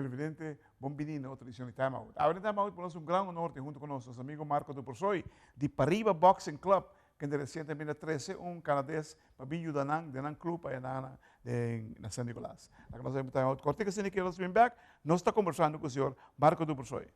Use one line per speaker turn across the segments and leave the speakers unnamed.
Televidente, bon bini na otro edicion di Time Out. Awe den Time Out por nos un gran honor tin hunto cu nos nos amigo Marco Duporsoy di Pariba Boxing Club, kende recientemente a trece un Canades pa bin yuda nan den nan club aya na den na San Nicolas. Laga nos a Time Out cortico asina ki nos bin bek, nos ta conversando cu señor Marco Duporsoy.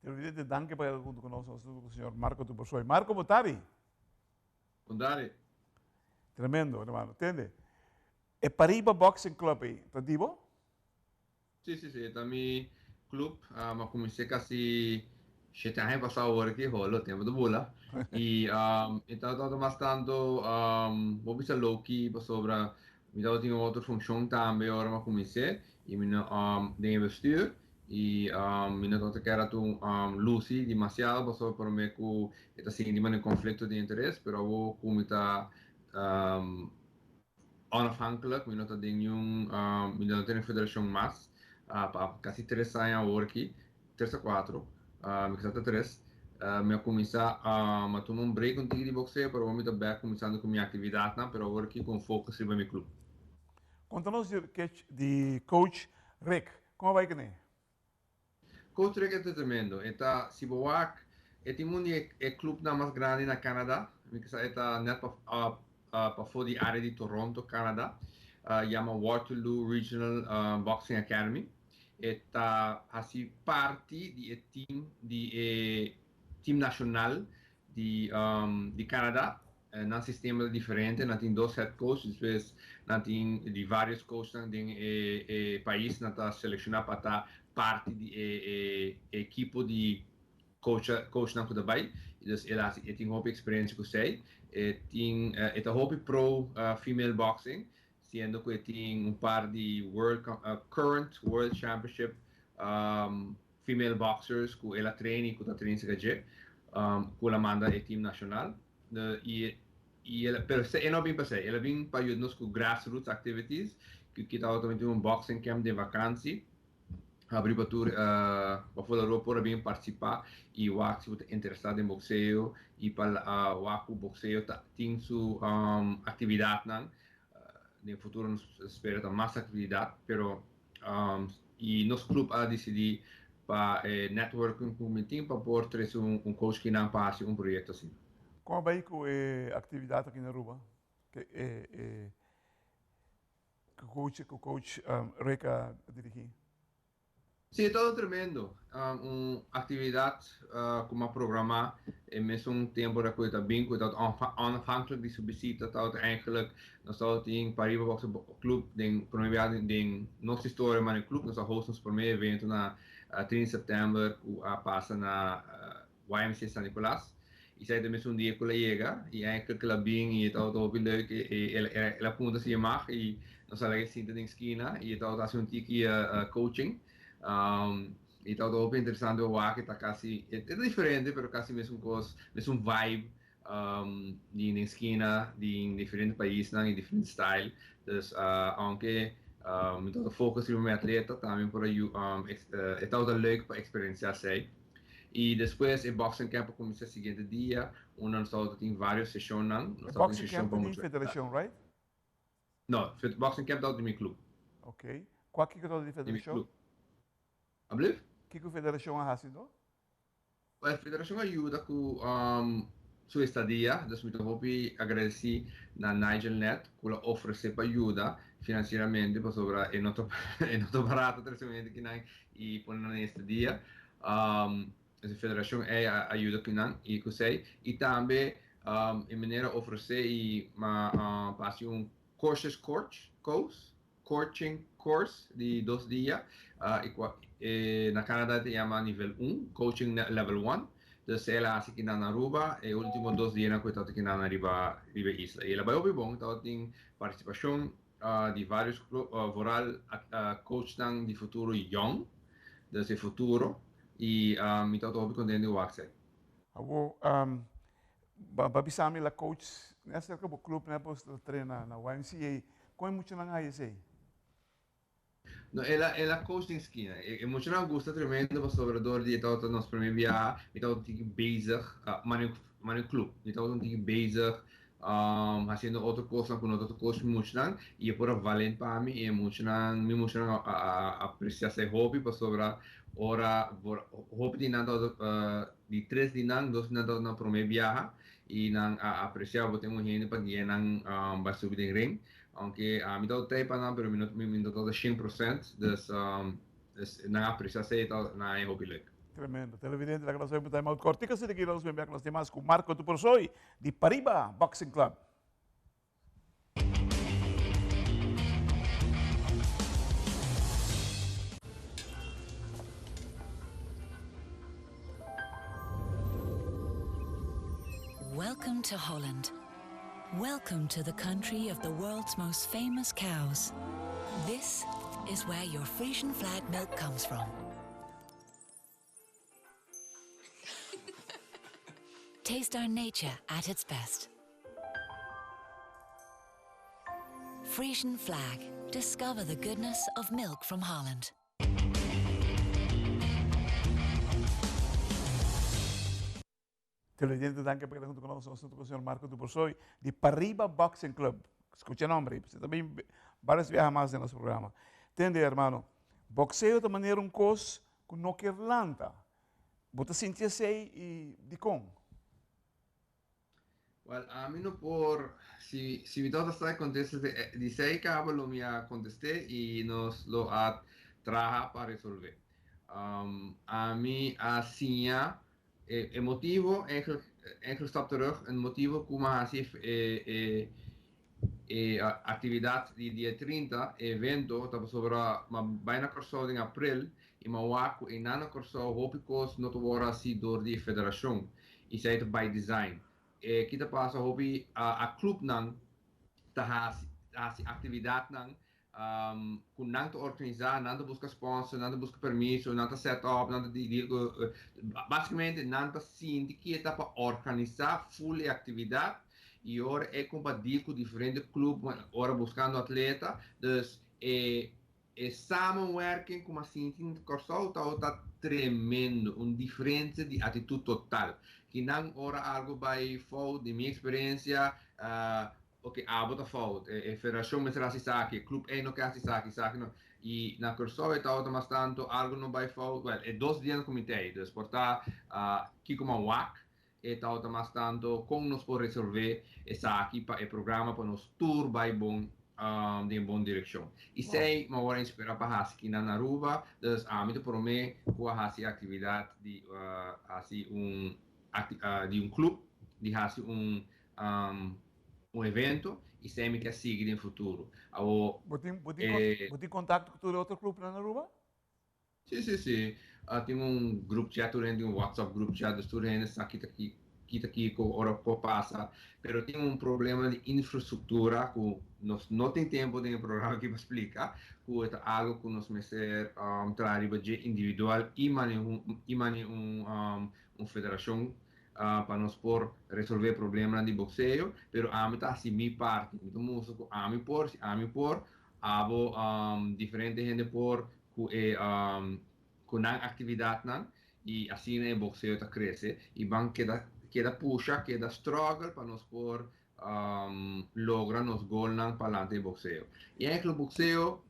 Televidente, danki pa keda huntu ku nos. Nos ta ku señor Marco Dubosoy. Marco, bo tari?
Bon tari.
Tremendo, hermano. Tende, e Pariba Boxing Club ei, ta di bo?
Sí, sí, sí, e ta mi club. Mi a kumins'é kasi shete aña pasá awor aki, holo, tempu ta bula. I e tabata mas tantu, bo bisa low key pasobra mi tabatin un otro funshon tambe ora mi a kumins'é i mi no den e bestuur i mi no tabata kere tu lusi demasiado pasobra promé ku e ta sinti manera konflikto di interes, pero awor ku mi ta onafhankelijk, mi no ta den niun, mi no ta den federashon mas pa kasi tres aña awor aki, tres a kuatro, mi kisa ta tres, mi a kuminsá mi a tuma un break un tiki di bokseo pero awor mi ta bèk kuminsando ku mi aktividatnan pero awor aki ku un focus riba mi club.
Konta nos di coach Rick, kon a bai kuné?
Coach Rick e ta tremendo. E ta, si bo wak, e tin un di e clubnan mas grandi na Canada. Mi kisa e ta net pa pafó di area di Toronto, Canada. Yama Waterloo Regional Boxing Academy. E ta hasi parti di e team di e team nacional di di Canada. Nan sistema ta diferente, nan tin dos head coach, despues nan tin di varios coachnan den e e pais nan ta selecciona pa ta parti di e e ekipo di coach coachnan cu ta bay. Dus el a haci e tin hopi experiencia cu esey. E tin e ta hopi pro female boxing, siendo cu e tin un par di world current world championship female boxers cu el a train y cu ta train cerca dje, cu el a manda e team nacional. Y y el pero e no a bin pa esey, el a bin pa yuda nos cu grassroots activities, cu kita tabata tin un boxing camp den vakantie, habri pa tur pafo di Aruba por a bin participa y wak si bo ta interesa den boxeo y pa wak cu boxeo ta tin su actividadnan. Den futuro nos spera ta mas actividad, pero Y nos club a dicidi pa e networking cu mi tin pa por trece un coach kinan pa haci un proyecto asina.
Con a bay cu e actividad aki na Aruba? Cu e coach cu coach Rick a dirigi?
Si, e tabata tremendo. Un actividad cu mi a programa e mesun tempo cu e ta bin cu e tabata onafhankelijk di su bisita tabata eigenlijk Nos tabatin Pariba Boxer Club den prome biaha den nos historia man e club. Nos a host nos prome evento na 30 september cu a pasa na YMCA San Nicolas. Y esey ta mesun dia cu el a yega y eigenlijk el a bin y e tabata hopi leuk y el a punta si e mag y nos a laga e sinta den skina y e tabata haci un tiki coaching. Y tabata hopi interesante pa wak, e ta casi, e ta diferente pero casi mesun cos, mesun vibe di den skina di diferente paisnan y diferente style. Dus aunke mi tabata focus riba mi atleta tambe por a e tabata leuk pa experiencia esey. Y despues e boxing camp a cuminsa siguiente dia unda nos tabata tin varios sesionnan.
E boxing camp ta di federacion, right?
No, boxing camp tabata di mi club.
Ok. Cua kico tabata di federacion?
Di mi club. Ablief?
Kico federacion a haci no?
E federacion a yuda cu su estadia, dus mi ta hopi agradeci na Nigel Net cu lo ofrece pa yuda financieramente pasobra e no ta e no ta barato trece un hende kinan y pone nan den estadia. Dus e federacion ey a yuda cu nan y cu esey y tambe e meneer a ofrece y pa haci un courses coach, course, coaching course di dos dia y cua na Canada ta yama nivel un, coaching level one. Dus el a haci kinan na Aruba e ultimo dos dianan cu e tabata kinan riba riba e isla. Y el a bay hopi bon, tabatin participacion di varios vooral coachnan di futuro young, dus e futuro y mi tabata hopi contento di wak esey.
Awo Ba bisa mi la coach ne acerca bo club ne bo ta traina na YMCA con e muchanan haya esey?
No el a el a coach den skina e muchanan gusta tremendo pasobra dor di e tabata nos primer biaha mi tabata un tiki bezig mane mane club mi tabata un tiki bezig haciendo otro cosnan cu no tabata coach mi muchanan y e por a valent pa mi y e muchanan mi muchanan a a aprecia esey hopi pasobra ora hopi di nan tabata Di tres di nan, dos di nan tabata nan promé biaha i nan a apresiá bo tin un hende pa guia nan bai subi den ring. Aunke ami tabata tei pa nan pero mi no mi no tabata shen prosent, dus nan a apresiá esei ta nan a e hopi leuk.
Tremendo. Televidente laga nos bai un time out kortiko asina ki nos bin bek nos tin mas ku Marco Tuporsoy di Pariba Boxing Club.
Welcome to Holland. Welcome to the country of the world's most famous cows. This is where your Frisian flag milk comes from. Taste our nature at its best. Frisian flag. Discover the goodness of milk from Holland.
Televidente, danki pa keda hunto ku nos. Nos ta ku señor Marco Duporsoy di Pariba Boxing Club. Skucha nombre, pasobra ta bin varios biaha mas den nos programa. Tende, hermano, boxeo ta manera un kos ku no kier lanta. Bo ta sinti esei i dikon?
Wel, ami no por, si, si mi tabata sa e kontesta di esei kaba lo mi a kontest'é i nos lo a traha pa resolvé. Ami a siña E e motivo, eigenlijk, eigenlijk stap terug, e motivo ku mi a hasi e e e aktividat di dia trinta, e evento, ta pasobra mi a bai na Kòrsou den aprel i mi a wak ku einan na Kòrsou hopi kos no ta wòrdu hasi dor di e federashon i esei ta by design. E kita pasa hopi a klupnan ta hasi ta hasi aktividatnan Ku nan ta organisá, nan ta buska sponsor, nan ta buska permiso, nan ta set up, nan ta deal ku, basikamente nan ta sinti ke ta pa organisá full e aktividat i ora e kon pa deal ku diferente club ora buskando atleta, dus e e samenwerking ku mas sinti na Kòrsou tabata tremendo, un diferensia di atitut total. Kinan ora algu bai fout, di mi eksperensia, Ok, abo ta fout. E federacion mester haci esaki, e club ey no ke haci esaki, esaki no. Y na Curaçao e tabata mas tanto algo no bay fout, well, e dos dia na comite ey, dus por ta kico man wak, e tabata mas tanto con nos por resolve esaki pa e programa pa nos tur bay bon den e bon direccion. Y esey mi a worde inspira pa haci aki na Aruba, dus ami ta prome cu a haci e actividad di haci un di un club, di haci un un evento y esey mi ke sigui den futuro. Awo
Bo tin, bo tin, eh, bo tin contacto cu tur e otro clubnan na Aruba?
Si, si, si. Uh, tin un group chat, tur hende tin un WhatsApp group chat, dus tur hende sa kita ki kita kiko ora por pasa, pero tin un problema di infrastructura cu nos no tin tempo den e programa aki pa splica, cu e ta algo cu nos mester traha riba dje individual y mane y mane un un federacion pa nos por resolve problemanan di boxeo, pero ami ta haci mi parti, mi ta mustra cu ami por, si ami por, abo diferente hende por cu e cu nan actividadnan y asina e boxeo ta crece y ban keda keda pusha, keda struggle pa nos por logra nos golnan palante e boxeo. Y eigenlijk boxeo,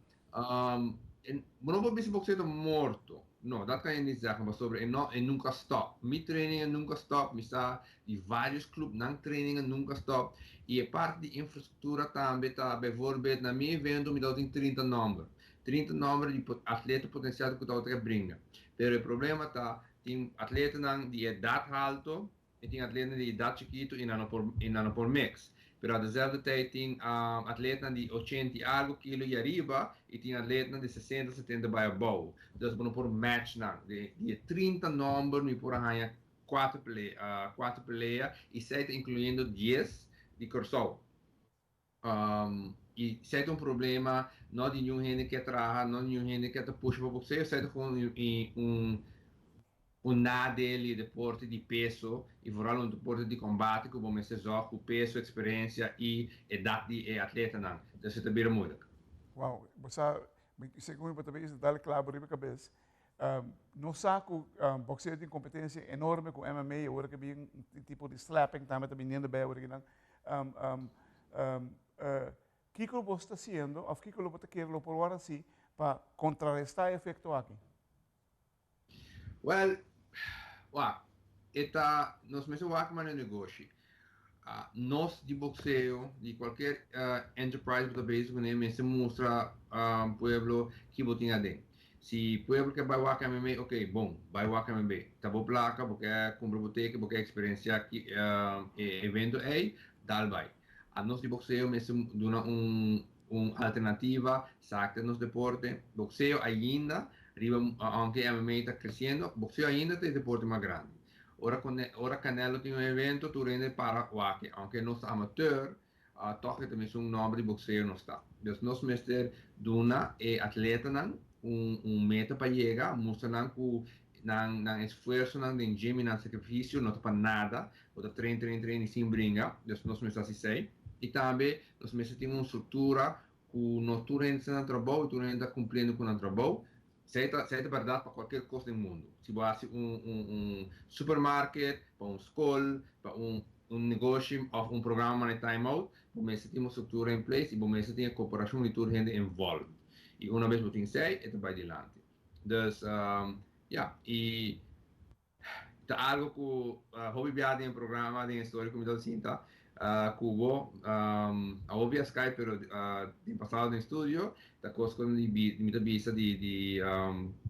bo no por bisa boxeo ta morto, no, dat kan je niet zeggen, pasobra e no e nunca stop. Mi trainingen nunca stop, mi sa di varios club nan trainingen nunca stop y e parti di infrastructura tambe ta bijvoorbeeld na mi evento mi tabatin 30 nomber. 30 nomber di atleta potencial cu tabata ke bringa. Pero e problema ta tin atletanan di edad halto y tin atletanan di edad chikito y nan no por y nan no por mix. Pero a dezelfde tijd tin atletanan di 80 y algo kilo y ariba y tin atletanan di 60, 70 bay abou. Dus bo no por match nan. Di e 30 nomber mi por a haña cuatro pelea, cuatro pelea y esey ta incluyendo 10 di Corsou. Y esey ta un problema no di niun hende ke traha, no di niun hende ke ta pusha pa boxeo, esey ta gewoon un un nadeel di e deporte di peso y vooral un deporte di combate cu bo mester zorg cu peso, experiencia y edad di e atletanan. Dus e ta bira moeilijk.
Wow, bo sa, segun bo ta bisa dal clavo riba cabes. Nos sa cu boxeo tin competencia enorme cu MMA, awor cu bin un tipo di slapping tambe ta biniendo bij awor akinan. Kico bo ta haciendo of kico lo bo ta kere lo por word haci pa contraresta e efecto aki?
Well, wak, e ta, nos mester wak manera negoshi. Nos di boxeo, di cualkier enterprise bo ta bezig cune, mester mustra pueblo ki bo tin aden. Si pueblo ke bai wak MMA, ok, bon, bai wak MMA. Ta bo placa, bo ke cumpra bo ticket, bo ke experiencia ki e evento ey, dal bai. Nos di boxeo mester duna un alternativa, sa ta nos deporte. Boxeo ainda, riba, aunke MMA ta creciendo, boxeo ainda ta e deporte mas grandi. Ora ora Canelo tin un evento, tur hende para wak, aunke nos ta amateur, toch e ta mesun nomber di boxeo nos ta. Dus nos mester duna e atletanan un meta pa yega, mustra nan cu nan esfuerzonan den gym y nan sacrificio no ta pa nada, bo ta train, train, train y sin bringa, dus nos mester haci esey. Y tambe nos mester tin un structura cu no tur hende ta na trabou y tur hende ta cumpliendo cu nan trabou. Esey ta esey ta berdad pa cualkier cos den mundo. Si bo haci un supermarket, pa un scol, pa un negoshi of un programa manera Time Out, bo mester tin un structura in place y bo mester tin e cooperacion di tur hende involved. Y una bes bo tin esey, e ta bay dilanti. Dus, ya, y ta algo cu hopi bia den e programa, den e story cu mi ta sinta cu bo, awor via Skype, pero den pasado den studio, ta cos cu mi ta bisa di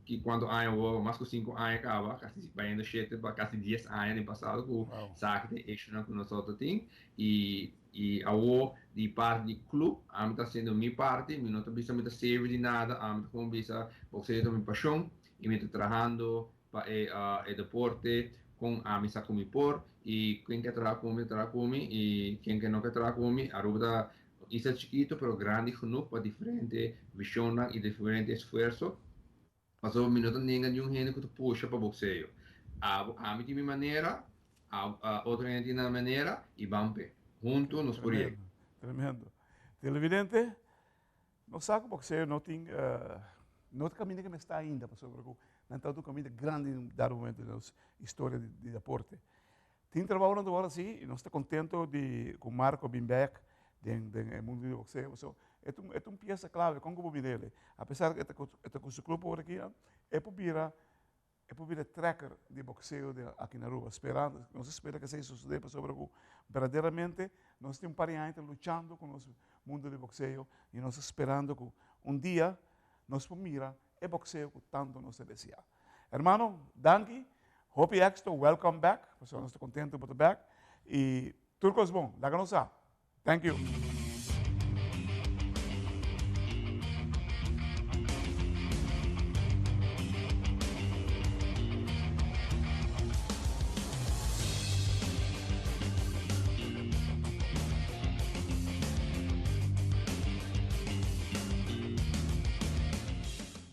ki cuanto aña awor, mas cu 5 aña caba, casi bayendo 7 pa casi 10 aña den pasado cu sa ki ta e issuenan cu nos ta tin, y awor di parti di club, ami ta haciendo mi parti, mi no ta bisa mi ta saver di nada, ami ta como bisa boxeo ta mi pasion, y mi ta trahando pa e deporte con ami sa cu mi por, y ken ke traha cu mi, traha cu mi, y ken ke no ke traha cu mi. Aruba ta un isla chikito pero grandi genoeg pa diferente visionnan y diferente esfuerzo, pasobra mi no ta nenga niun hende cu ta pusha pa boxeo. Abo, ami tin mi manera, otro hende tin nan manera y ban p'e. Hunto nos por yega.
Tremendo. Televidente, nos sa cu boxeo no tin, no ta caminda cu mester ainda, pasobra cu nan ta un caminda grandi den un dado momento den nos historia di deporte. Tin trabounan ta wòrdu hasi y nos ta contento di cu Marco a bin bek den e mundo di boxeo, pasobra e ta e ta un pieza clave, con cu bo mir'el, a pesar cu e ta cu su club awor aki, e por bira E por bira trekker di boxeo di aki na Aruba. Sperando, nos ta spera ku esei sosodé pasobra ku berdaderamente nos tin un par di aña ta luchando ku nos mundo di boxeo i nos ta sperando ku un dia nos por mira e boxeo ku tanto nos ta deseá. Hermano, danki, hopi éxito, welcome back, pasobra nos ta kontento bo ta bek i tur kos bon, laga nos sa. Thank you.